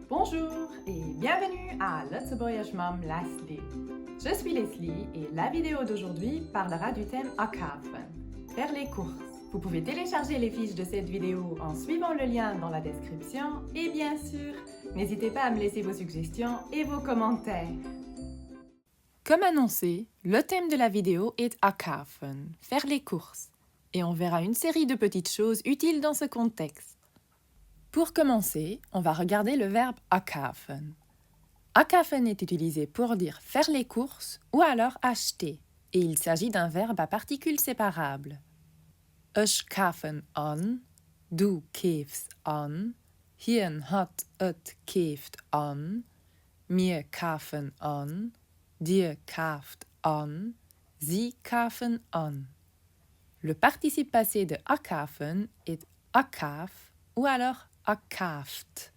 Bonjour et bienvenue à Lëtzebuergesch mam Leslie. Je suis Leslie et la vidéo d'aujourd'hui parlera du thème Akafen, faire les courses. Vous pouvez télécharger les fiches de cette vidéo en suivant le lien dans la description et bien sûr, n'hésitez pas à me laisser vos suggestions et vos commentaires. Comme annoncé, le thème de la vidéo est Akafen, faire les courses. Et on verra une série de petites choses utiles dans ce contexte. Pour commencer, on va regarder le verbe akafen. Akafen est utilisé pour dire faire les courses ou alors acheter, et il s'agit d'un verbe à particules séparables. Ech kafen an, du keefs an, hien, hatt, et keeft an, mir kafen an, dir kaaft an, si kafen an. Le participe passé de akafen est akaf ou alors akaaft.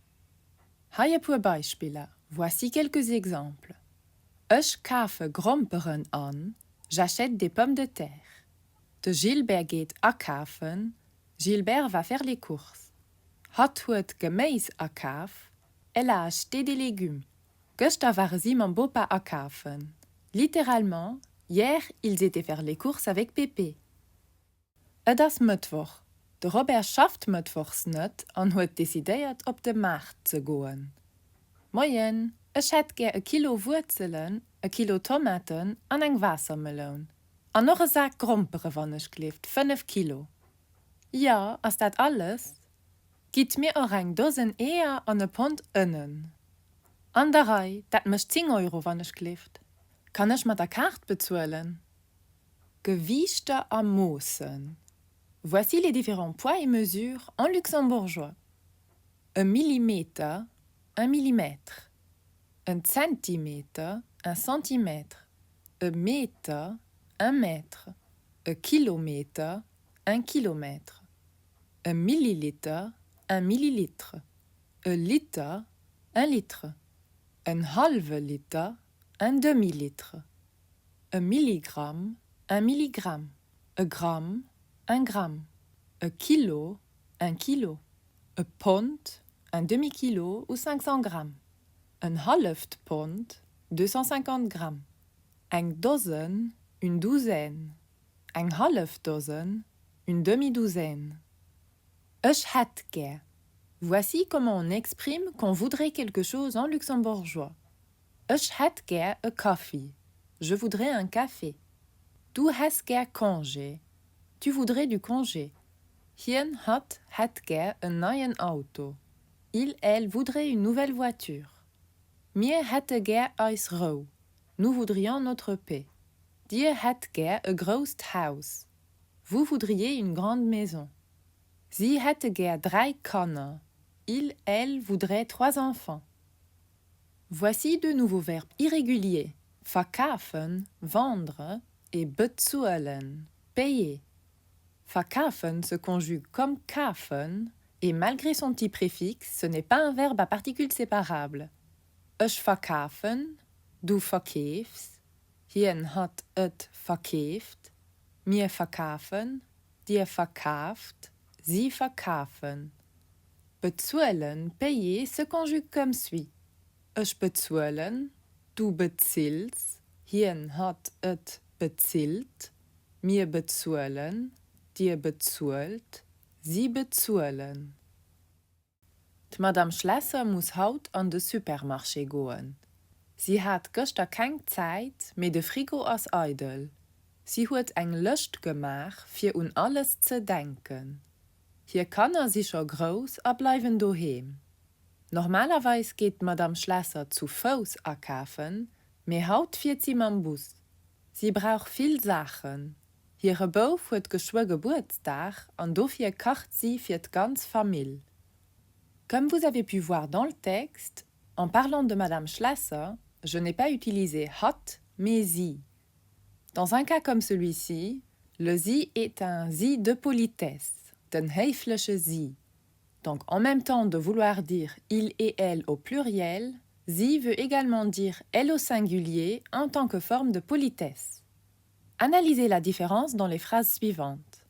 Hei e puer Beispiller, Voici quelques exemples, Ech kafe Gromperen an, J'achète des pommes de terre. De Gilbert geet akafen, Gilbert va faire les courses. Hatt huet Geméis akaf, Elle a acheté des légumes. Gëschter ware si mam Bopa akafen, Littéralement, hier, ils étaient faire les courses avec Pépé. Et ass Mëttwoch. De Robert schafft mëttwochs net an huet decidéiert op de Maart ze goen. Moien, ech hätt gär e Kilo Wuerzelen, e Kilo Tomaten an eng Waassermeloun. An och e Sak Grompere wannechgelift, 5 Kilo. Jo, ass dat alles? Gitt mir och eng Dosen Eeër an e Pond Ënnen. An der Rei, dat mécht 10 Euro wannechgelift. Kann ech mat der Kaart bezuelen? Gewiichter a Moossen Voici les différents poids et mesures en luxembourgeois, E Millimeter, un millimètre, en Zentimeter, un centimètre, e Meter, un mètre, e Kilometer, un kilomètre, e Milliliter, un millilitre, e Liter, un litre, en hallwe Liter, un demi-litre. E Milligramm, un milligramme, e Gramm, un gramme, e Kilo, un kilo, e Pond, un demi-kilo ou 500 grammes, en halleft Pond, 250 grammes, eng Dosen, une douzaine, eng hallef Dosen, une demi-douzaine. Ech hätt gär. Voici comment on exprime qu'on voudrait quelque chose en luxembourgeois. Ech hätt gär e Kaffi. Je voudrais un café. Du häss gär Congé. Tu voudrais du congé. Hien, hatt hätt gär en neien Auto. Il, elle voudrait une nouvelle voiture. Mir hätte gär eis Rou. Nous voudrions notre paix. Dir hätt gär e grousst Haus. Vous voudriez une grande maison. Si hätte gär dräi Kanner. Ils, elles voudraient trois enfants. Voici deux nouveaux verbes irréguliers, verkafen, vendre, et bezuelen, payer. Verkafen se conjugue comme kafen et malgré son petit préfixe, ce n'est pas un verbe à particules séparables. Ech verkafen, du verkeefs, hien, hatt, et verkeeft, mir verkafen, dir verkaaft, si verkafen. Bezuelen, payer se conjugue comme suit, Ech bezuelen, du bezills, hien, hatt, et bezilt, mir bezuelen, dir bezuelt, si bezuelen. D'Madame Schlesser muss haut an de Supermarché goen. Si hat gëschter keng Zäit, mee de Frigo ass eidel. Si huet eng Lëscht gemaach, fir un alles ze denken. Hir Kanner si scho grouss a bleiwen doheem. Normalerweis geet d'Madame Schlesser zu Fouss akafen, mee haut fiert si mam Bus. Si brauch vill Saachen. Hire Bouf huet geschwë Gebuertsdag an dofir kacht si fir d'ganz Famill. Comme vous avez pu voir dans le texte, en parlant de Madame Schlesser, je n'ai pas utilisé hatt, mais si. Dans un cas comme celui-ci, le si est un si de politesse, den héifleche Si. Donc en même temps de vouloir dire il et elle au pluriel, si veut également dire elle au singulier en tant que forme de politesse. Analysez la différence dans les phrases suivantes.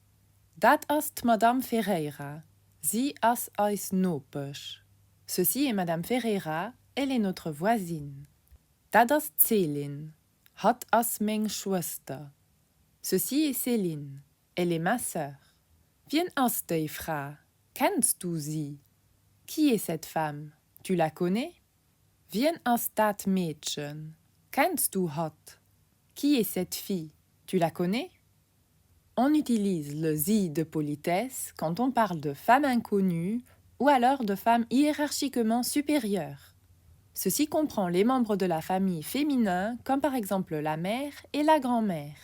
Dat ass d'Madame Ferreira, si ass eis Nopesch. Ceci est Madame Ferreira, elle est notre voisine. Dat ass d'Céline, hatt ass meng Schwëster. Ceci est Céline, elle est ma sœur. Wien ass déi Fra? Kenns du si? Qui est cette femme? Tu la connais? Wien ass dat Meedchen? Kenns du hatt? Qui est cette fille? Tu la connais? On utilise le si de politesse quand on parle de femmes inconnues ou alors de femmes hiérarchiquement supérieures. Ceci comprend les membres de la famille féminin comme par exemple la mère et la grand-mère.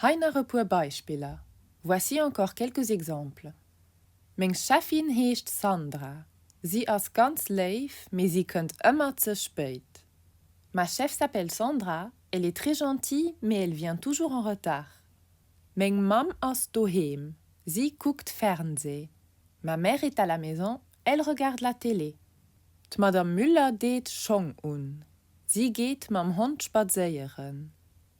Hei nach e puer Beispiller. Voici encore quelques exemples. Meng Cheffin heescht Sandra. Si ass ganz léif, mee si kënnt ëmmer ze spéit. Ma cheffe s'appelle Sandra, elle est très gentille, mais elle vient toujours en retard. Meng Mamm ass doheem, si kuckt Fernsee. Ma mère est à la maison, elle regarde la télé. D'Madame Müller deet Schong un, si geet mam Hond spadséieren.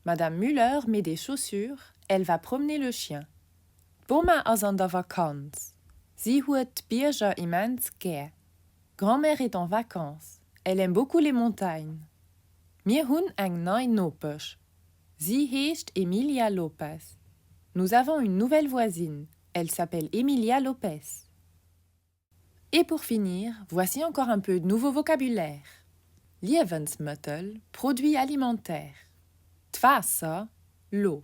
Madame Müller met des chaussures, elle va promener le chien. D'Boma ass an der Vakanz, si huet d'Bierger immens gär. Grand-mère est en vacances, elle aime beaucoup les montagnes. Mir hunn eng nei Nopesch, si heescht Emilia Lopes. Nous avons une nouvelle voisine, elle s'appelle Emilia Lopes. Et pour finir, voici encore un peu de nouveau vocabulaire. Liewensmëttel, produits alimentaires. D'Waasser, l'eau.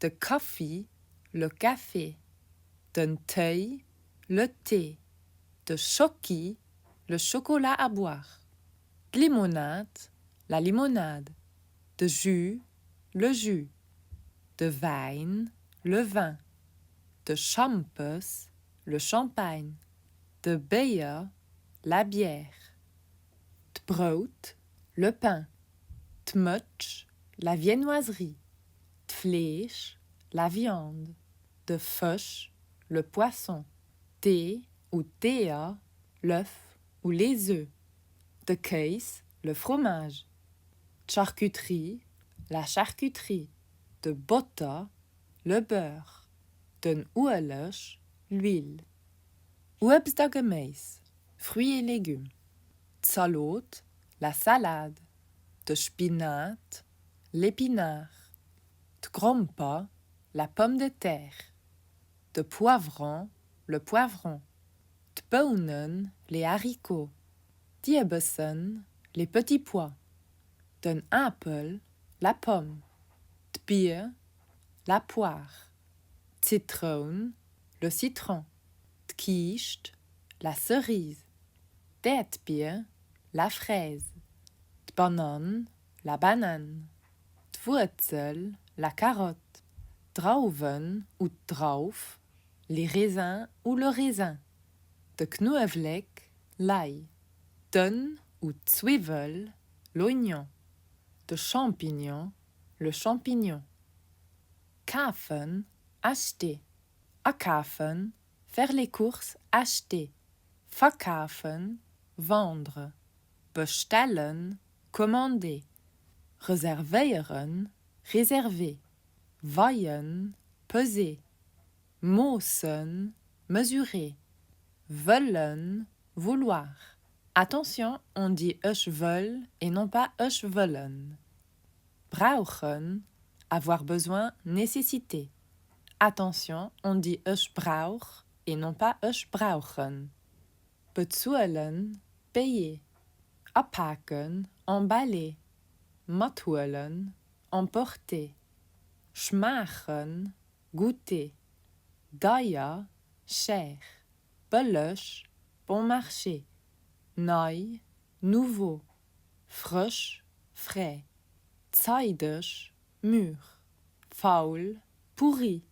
De Kaffi, le café. Den Téi, le thé. De Schocki, le chocolat à boire. D'Limonad, la limonade. De Jus, le jus. De Wäin, le vin. De Schampes, le champagne. De Béier, la bière. D'Brout, le pain. D'Mëtsch, la viennoiserie. D'Fleesch, la viande. De Fësch, le poisson. D'Ee ou d'Eeër, l'œuf ou les œufs. De Kéis, le fromage. D'Charcuterie, la charcuterie. De Botter, le beurre. Den Ueleg, l'huile. Uebst a Geméis, fruits et légumes. D'Zalot, la salade. De Spinat, l'épinard. D'Gromper, la pomme de terre. De Poivron, le poivron. D'Bounen, les haricots. D'Ierbessen, les petits pois. Den Apel, la pomme. D'Bier, la poire. D'Zitroun, le citron. D'Kiischt, la cerise. D'Äerdbier, la fraise. D'Banann, la banane. D'Wuerzel, la carotte. D'Drauwen ou d'Drauf, les raisins ou le raisin. De Knuewelek, l'ail. D'Ënn ou d'Zwiwwel, l'oignon. De Champignon, le champignon. Kafen, acheter. Akafen, faire les courses, acheter. Verkafen, vendre. Bestellen, commander. Reservéieren, réserver. Weien, peser. Moossen, mesurer. Wëllen, vouloir. Attention, on dit ech wëll et non pas ech wëllen. Brauchen, avoir besoin, nécessité. Attention, on dit ech brauch et non pas ech brauchen. Bezuelen, payer. Apaken, emballer. Mathuelen, emporter. Schmaachen, goûter. Deier, cher. Bëlleg, bon marché. Nei, nouveau. Frësch, frais. Zeideg, mûr. Faul, pourri.